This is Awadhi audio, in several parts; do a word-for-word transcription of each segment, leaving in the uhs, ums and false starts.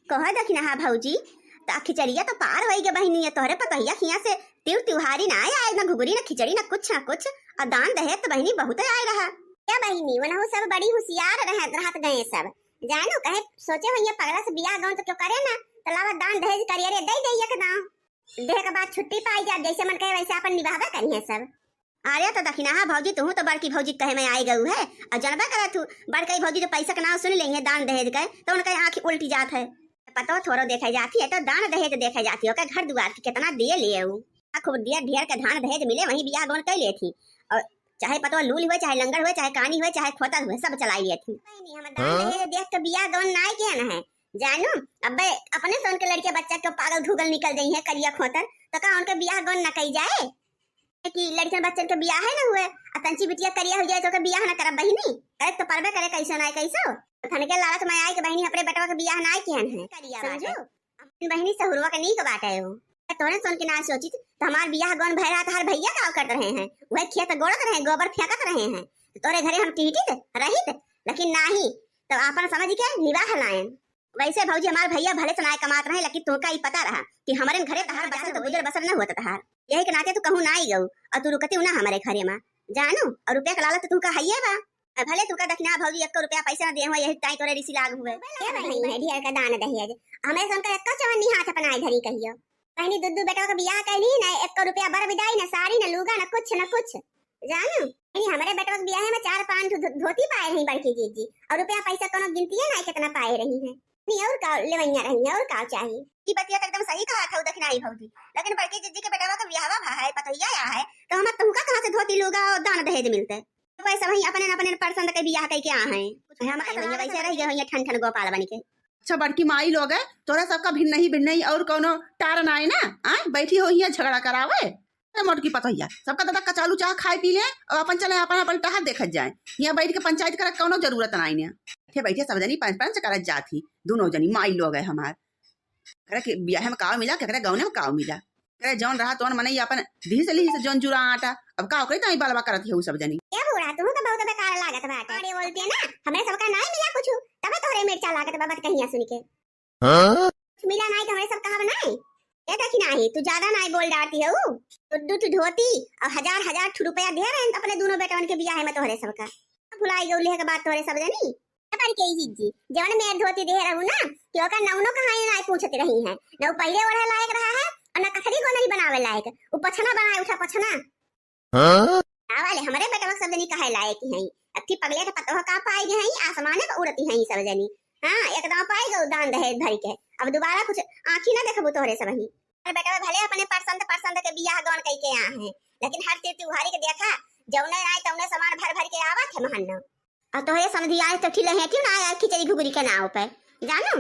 कह दखिनहा भौजी, त खिचड़िया त पार होई गे बहिनी, ये तोहरे पतोहिया खिया से तिउ तिउहारी ना आए, ना घुघुरी, ना खिचड़ी, ना कुछ, ना कुछ। अ दान दहेज त बहिनी बहुत आए रहा। क्या बहिनी, वनहु सब बड़ी हुसियार रह-, रहत गए सब। जानू, कहे सोचे होइए पगला से बियाह गौन त क्यों करे ना, त लावा दान दहेज करिए रे, दे दे एक दाव। देह के बाद छुट्टी पाई जाब, जैसे मन कहे वैसे अपन निभावे करिए सब। अरे त दखिनहा भौजी, तुहू त बड़की भौजी कहे में आई गऊ है। अ जनबे करत हू, बड़कई भौजी जो पैसा के नाव सुन लेइहैं दान दहेज के, त उनका आँखी उल्टी जात है। पतो थोरो देखे जाती है, तो दान दहेज देखे जाती है, ओकर घर दुआर की कितना दिए लिए ऊ। आ खूब दिया ढेर के दान दहेज मिले, वहीं बियाह गौन कर लेती। और चाहे पतो लूल हुए, चाहे लंगड़ हुए, चाहे कानी हुए, चाहे खोतर हुए, सब चलाई लेती। नहीं, हम दान दहेज देख के बियाह गौन नाय किया न है। जानू, अबे अपने से उनके लड़के बच्चा के पागल धुगल निकल जाई है, करिया खोतर, तो का उनके बियाह गौन न कई जाए? कि लड़कन बच्चन के बियाह है न हुए, आ तंची बिटिया करिया हो जाए तो ओकर बियाह न करब बहिनी। अरे तो परबे करे कैसो ना कैसो। तो थन के लालच में आए के बहिनी अपने बेटवा के बियाह ना किहन है। करिया समझू? बाटे। अपन बहिनी सहुरवा के नीक बाटे हो। तोरे सोन के ना सोचित तो हमार बियाह गौन भय रहा, तोहार भैया का करत रहे हैं, वह खेत गोड़त रहे, गोबर फेंकत रहे हैं। तो तोरे घरे हम टिहटित रहित, लेकिन नाही, तो आपन समझ के निवाह लायन। वैसे भौजी हमार भैया भले से नाय कमात रहे, लेकिन तुमका ई पता रहा कि हमरे घरे तहार बसर तो गुजर बसर न होत तहार। यही के नाते तू कहूँ ना आई गऊ और तू रुकती ना हमारे घरे में, जानू। और रुपया के लालच तो तुमका हइये बा। और भले तुमका दखिना भौजी एक रुपया पैसा न दे हो, यही ताई तोरे रिसी लाग हुए। क्या बहिनी है ढेर का दान दहेज, हमें सुनकर एक चवन्नी हाथ अपनाए धरी कहियो। बहिनी दू दू बेटवा के बियाह कैली, ना एक रुपया बर विदाई, ना साड़ी, ना लूगा, ना कुछ, ना कुछ। जानू, नहीं, हमरे बेटवा के बियाहे में चार पाँच धो-, धोती पाए रही बड़की जीजी, और रुपया पैसा कोनो गिनतिये ना कितना पाए रही है। नहीं, और का लेवैया रही है, और का चाही? ई बतिया तो एकदम सही कहा था दखिनाई भौजी, लेकिन बड़की जीजी के बेटवा के बियाहवा भा है, पतोहिया आया है, तो हम तुमका कहाँ से धोती लूगा और दान दहेज मिलते? तो पैसा वही अपने अपने पसंद के बियाह कई के आ हैं। हम तो वैसे रह गए हैं ठन ठन गोपाल बन के। अच्छा बड़की माई लोग है, तोरा सबका भिन्नही भिन्नही और कोनो टार ना है ना? आय, बैठी हो हियाँ झगड़ा करावे। अरे मोटकी पतोहिया, सबका दादा कचालू चाह खाए पी ले और अपन चले अपन अपन टहर देखत जाए। हियाँ बैठ के पंचायत करे कोनो जरूरत ना है। बैठे बैठे सब जनी पंच पंच करत जात ही, दोनों जनी माई लोग है हमार। केकरे के बियाहे में काव मिला, केकरे गौने में काव मिला। केकरे जौन रहा तौन मनई अपन दिहिस लिहिस जौन जुरा आटा। अब का ओकरे ताई बलवा करत है उ सब जनी। ए बूढ़ा, तू तो बहुत बेकार लागत बाटे। अरे बोलती है ना, हमरे सबका नाई मिला कुछ, तबे तोहरे मिर्चा लागत बा बतकहिया सुन के। हाँ? मिला नाई तो हमरे सब कहा बनाए। ए देखी नाही, तू ज्यादा नाई बोल डारती है उ। दू दू ठो धोती और हजार हजार ठो रुपया दे रहे हैं अपने दोनों बेटवन के बियाहे में तोहरे सबका। भुलाई गऊ लेह के बात तोहरे सब जनी। ए बड़की जीजी, जवन में धोती दे रहू ना, कि ओकर नौनो कहानी नाई पूछत रही है, न उ पहिले ओढ़े लायक रहा है और न कखरी गोनरी बनावे लायक, उ पछना बनाए उठा पछना। हाँ? का वाले हमरे बेटवा सब जनी कहे लायक ही हैं, अथी पगले के पतोह का पाई गए हैं, आसमाने पर उड़ती हैं सब जनी। हाँ, एकदम पाई गऊ दान दहेज भर के, अब दोबारा कुछ आँखी ना देखबू तोहरे सब ही। हमार बेटवा भले अपने पसंद पसंद के बियाह गौन कई के आ हैं, लेकिन हर तीर त्योहारी के देखा, जौने आए तौने सामान भर भर के आवत है महन्ना। और तोहरे समधी आए तो ठिले हैं क्यों ना आए खिचड़ी घुघरी के नाव पे। जानू,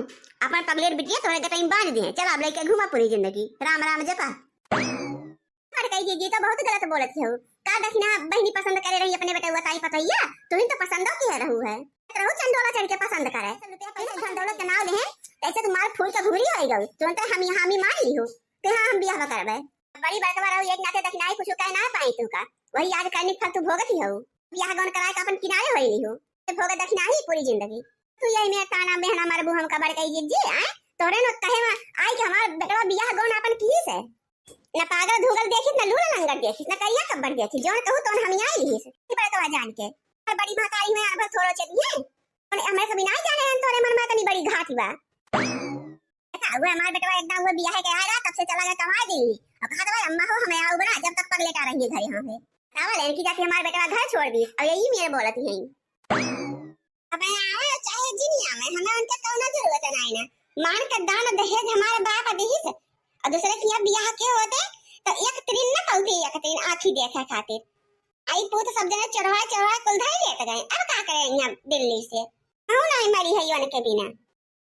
अपन पगलेट बिटिया तोहरे गटई में बांध दिए। चल अब लेके घूमा पूरी जिंदगी। राम राम जपा। अरे कही जीजी तो बहुत गलत बोलत हो। का दखिना बहिनी पसंद करे रही अपने बेटवा ताई पतोहिया, तुहिन तो पसंदो की है रहू है। रहू चंडोला चढ़ के पसंद करे। सब रुपया पैसा धन दौलत के नाव ले हैं, तैसे तू मार फूल के भूरी हो गऊ। तुरंत हम यहाँ हामी मार ली हो। ते हाँ हम बियाह करबे। बड़ी बड़कवा रहू एक नाते दखिनाई कुछ कह ना पाई तू का। वही आज करनी फल तू भोगत ही हो। बियाह गौन कराए का अपन किनारे होई ली हो। ते भोग दखिना ही पूरी जिंदगी। तू यही में ताना मेहना मरबू हमका बड़कई जीजी, आए? तोरे न कहे में आई कि हमार बेटवा बियाह गौन अपन किहिस है। न पागल धुगल देखिस, न लूला लंगड़ देखिस, न करिया कब्बर देखिस, जौन कहू तौन हम आई लिहिस। ई बड़कवा जान के। और बड़ी महतारी में अनभर थोड़ो चेती है। और हमें कभी ना जाने हैं तोरे मन में इतनी बड़ी घाटी बा। देखा, वो हमार बेटवा एकदम वो बियाह के आया, तब से चला गया कमाए दिल्ली। और कहा तो भाई अम्मा हो, हमें आओ बना, जब तक पगले का रहिए घरे यहाँ पे। कावा लेन की जाके हमार बेटवा घर छोड़ दी, और यही मेरे बोलती हैं। अब आवे चाहे जिन आवे, हमें उनके कौनो जरूरत नहीं ना। मान के दान दहेज हमारे बाप दिहिस, और दूसरे की अब बियाह के होते, तो एक तिरिन न पौती, एक तिरिन आँखी देखे खातिर। आई पूत सब जने चढ़वाए चढ़वाए कुल धाई लेत गए। अब का करे यहाँ दिल्ली से? कहूँ नहीं मरी है उनके बिना।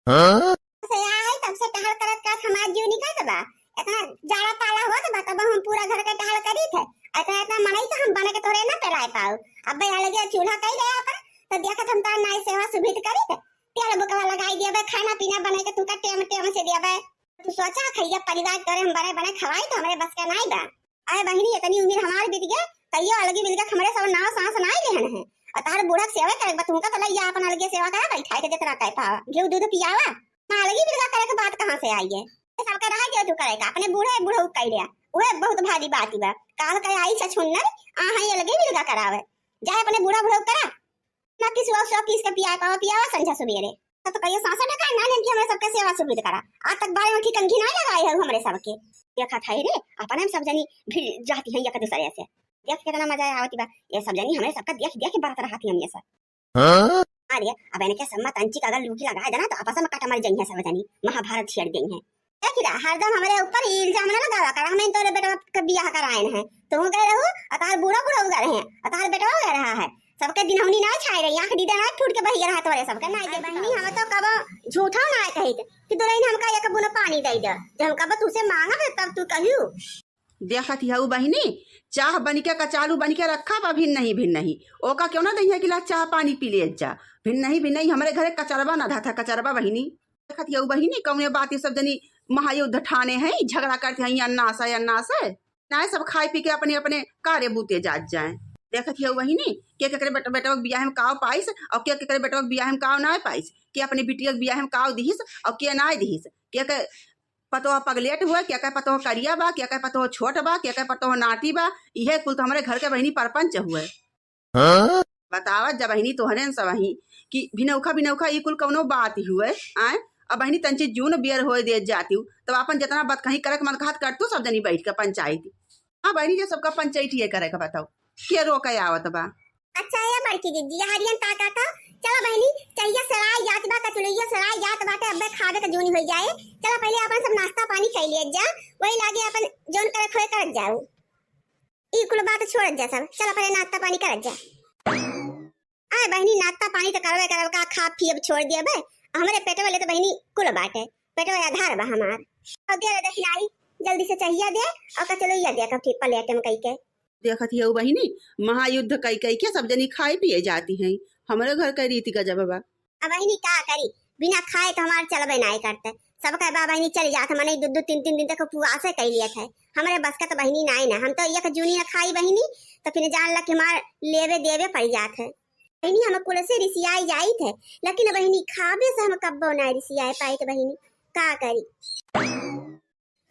हाँ? से यहाँ है, तब से टहल करत करत हमार जीव निकलत बा। इतना जाड़ा पाला होत बा, तब हम पूरा घर के टहल करीत है। इतना, इतना मनई तो हम बन के तोरे ना पेलाए पाऊ। अब भाई अलगे चूल्हा कई गया अपन, तो देखत हम तार नाई सेवा सुभित करीत। तेल बुकवा लगाई दिया बे, खाना पीना बने के तुमका टेम टेम से दिया बे। तू सोचा, खैया परिवार तोरे हम बने बने खवाई, तो हमरे बस का नाई बा। अरे बहिनी, इतनी उम्र हमार बीत गया, तैयो अलगी बिलगा हमरे सब नाव सांस नाई लेहन है। और तार बूढ़ा के सेवा करे के बा, तुमका तो लइया अपन अलगे सेवा करा, बैठाए के जितना कह पावा, घी दूध पियावा। हाँ, अलगी बिलगा करे के कहाँ से आई है? ये सबका रहा जे तू करे का, अपने बूढ़े बूढ़ऊ कइ लिया, उहे बहुत भारी बात बा। काल का आई छछुन्नर, आ है अलगे मिलगा करावे, जाए अपने बूढ़ा बूढ़ऊ करा। ना किसी और शौक इसके पिया पावा, पियावा संझा सुबेरे। तब तो कहियो साँसा ढका ना लेन कि हमरे सबके सेवा सुविध करा। आज तक बारे में ठिकन घिनाए लगाए है हमरे सबके। देखत है रे, अपने में सब जनी भिड़ जाती हैं एक दूसरे से। देख कितना मजा आवत बा। ये सब जनी हमरे सबका देख देख के बरत रहत ही हम ये सब। हाँ? अरे, अब इनके सब में तंचिक अगर लूकी लगाए देना तो आपस में कट मर जइहें सब जनी, महाभारत छेड़ देइहें। देखी दा, हरदम हमरे ऊपर इल्जाम ना लगावा कर, हम तोरे बेटवा के बियाह कराएन है। तू गए रहू, अतार बूढ़ा बूढ़ा उगर है, अतार बेटवा गए रहा है। सबके दिनौनी ना छाए रही, आँख दीदा ना फूट के बहिया रहा तोरे सबके। ना दे बहिनी, हम तो कबो झूठा ना कहित कि दुल्हन हमका एक बूंद पानी दे दे। जब हम कबो तुसे मांगब तब तू कहियो। देखत हऊ बहिनी, चाह बनिके कचालू बनिके रखा बा, भिन नहीं, भिन नहीं। ओका क्यों ना दइहे कि ला चाह पानी पी ले जा। भिन नहीं, भिन नहीं, हमरे घरे कचरबा ना धाथा, कचरबा बहिनी। देखत हऊ बहिनी, कौने बात ये सब जनी महायुद्ध ठाने हैं, झगड़ा करते हैं, अन्ना से, अन्ना से। ना सब खाए पी के अपने, अपने कार्य बूते जात जाए। देखत हऊ बहिनी, के केकरे बेट-, बेटवा के बियाह में काव पाइस, और के केकरे बेटवा के बियाह में काव ना पाइस, के अपने बिटिया के बियाह में काव दिहिस, और के ना दिहिस, के के पतोह पगलेट हुए, के के पतोह करिया बा, के के पतोह छोट बा, के के पतोह नाटी बा, इहे कुल तो हमरे घर के बहिनी परपंच हुए। हाँ? बतावत जा बहिनी तोहरे न सबही कि भिनौखा भिनौखा ई कुल कौनो बात हुए, आय? अब बहिनी तंची जून बियर होए दे जाती हूँ, तब आपन जितना बात कहीं करे के मन कहत कर तू सब जनी बैठ के पंचायती। हाँ बहिनी, जे सबका पंचायती है करे के बताओ, के रोके आवत बा? अच्छा है बड़की दीदी, हरियन ताका का, चला बहिनी, चहिया सराय जात बा, कचुलैया सराय जात बाटे, अब्बे खावे के जूनी होई जाए। चला पहले अपन सब नाश्ता पानी कर लिया जा, वही लागे अपन जौन करे खोए करत जाऊ। ई कुल बात छोड़त जा सब, चला पहले नाश्ता पानी करत जा। आय बहिनी, नाश्ता पानी तो करबे करब का, खा पी अब छोड़ दिया बे। हमरे पेटवा ले तो बहिनी कुल बाटे, पेटवा आधार बा हमार। और दे रे दखिनाई, जल्दी से चाहिया दे और कचलैया दे कब ठीक प्लेट में कई के। देखत हियऊ बहिनी, महायुद्ध कई कई के सब जनी खाए पिए जाती हैं, हमरे घर के रीति गजब बा। अब बहिनी का करी, बिना खाए तो हमार चलबे नाय करते। सबका बा बहिनी चल जात, मनई दू दू तीन तीन दिन तक उपवासे कई लियत है। हमरे बस का तो बहिनी नाय ना, हम तो एक जूनी ना खाई बहिनी, तो फिर जान ला कि हमार लेवे देवे पड़ जात है। बहिनी हम कुल से रिसियाई जाइत है, लेकिन बहिनी खाबे से हम कब्बो नाय रिसियाए पाइत बहिनी, का करी।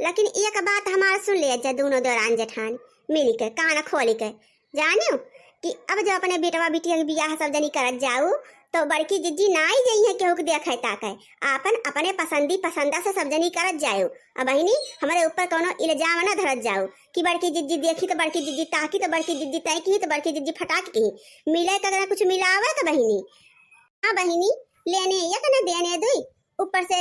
लेकिन एक बात हमार सुन ले जा, दोनों देवरान जेठान मिल के कान खोल के जानियो कि अब जब अपने बेटवा बिटिया के बियाह सब जनी करत जाऊ तो बड़की जिज्जी नाई जइहे केहू के देखे ताके, आपन अपने पसंदी पसंदा से सब जनी करत जाऊ। अब बहिनी हमरे ऊपर कौनो इल्जाम न धरत जाऊ कि बड़की जिज्जी देखी तो बड़की जिज्जी ताकी तो बड़की जिज्जी तय की तो बड़की जिज्जी फटाक की मिले तो अगर कुछ मिलावे तो बहिनी। हाँ बहिनी, लेने एक न देने दुई, ऊपर से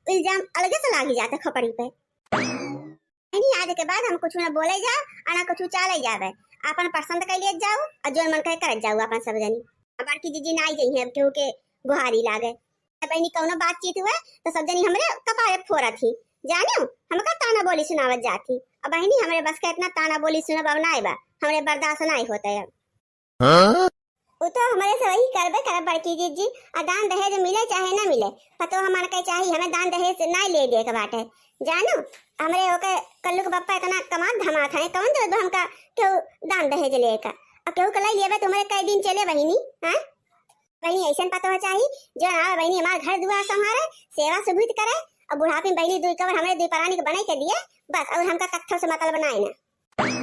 इल्जाम अलगे से लागी जाता खोपड़ी पे। बहिनी, आज के बाद हम कुछ न बोले जा, आ ना कुछ चाले जावे। आपन पसंद कर लिए जाऊ, और जोन मन करे करत जाऊ आपन सब जनी। अब बड़की जिज्जी नाई जइहे अब केहू के गुहारी लागे। अब बहिनी कौनो बातचीत हुए, तो सब जनी हमरे कपारे फोरत ही। जानियो, हमका ताना बोली सुनावत जात ही। अब बहिनी हमरे बस का इतना ताना बोली सुनब अब नाई बा, हमरे बर्दाश्त नाई होता है अब। हाँ? उ तो हमरे से वही करबे करब बड़की जिज्जी, आ दान दहेज मिले चाहे ना मिले, पतोह हमार के चाही, हमें दान दहेज से ना ले दे के बाटे। जानो, हमरे ओके कल्लू के पप्पा इतना कमात धमात है, कौन जरूरत बा हमका केहू दान दहेज ले का? आ केहू के लाई लेबे तो हमरे कई दिन चले बहिनी, हैं? बहिनी ऐसन पतोह चाही, जो आवे बहिनी हमार घर दुआर संभारे, सेवा सुभित करे, और बुढ़ापे में बहिनी दुई कवर हमरे दुई परानी के बनाई के दिए, बस, और हमका कत्थों से मतलब बनाए ना।